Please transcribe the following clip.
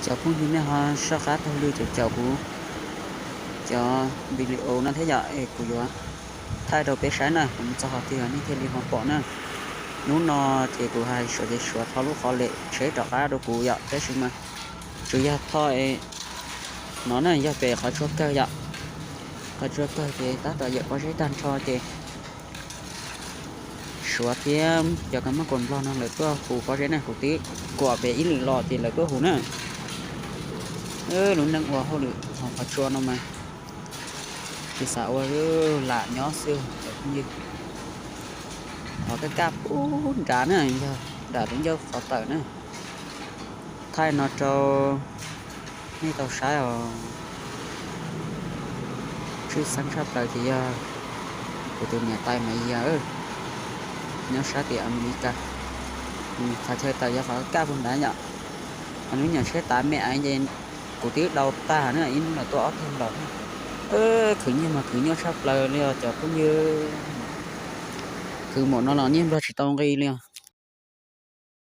Cov phooj ywg nej ho soj qab taug lw caum caum kuv cov video no thiab yom, es kuv yuav thaij rau peb saib na, kuv mus txog qhov twg nej thiaj li ho pom na. Hnub no ces kuv hais suav ces suav tho lub qhov lem tsheb rov qab rau kuv yom, tab sis mas tsuas yog tho no na, yog pem qhov tsua kawg yom. Qhov tsua kawg ces tab tom yawm pob zeb tag nrho ces suav thiab cov kab mob kaus nplog no lawv tuaj hu pob zeb na, kuv twb kuam pem ib lwm los ces lawv tuaj hu na. Lub neej ua hauj lwm hauv qhov tsua no mas tsis xav ua, lam nyob xwb cov phooj ywg. Qhov kaj kaj puag nrad na, yog nram lub ncauj qhov tawm na. Thaij no rau nej tau saib os. Tshwj xeeb tshaj plaws ces yog kuv tus niam tais Mas Yia, nyob sab tim Amelikas. Qhov chaw tawm yog qhov kaj puag nrad yom. Qhov lub nyuam tsheb tav me aiv ces kuv twb dau tag na, ib hnub los tuaj ob tug nkaus. Khwv nyiaj mas khwv nyuaj tshaj plaws li os cov phooj ywg. Khwv npaum no los nyiaj nplog tsis tau nqi li os.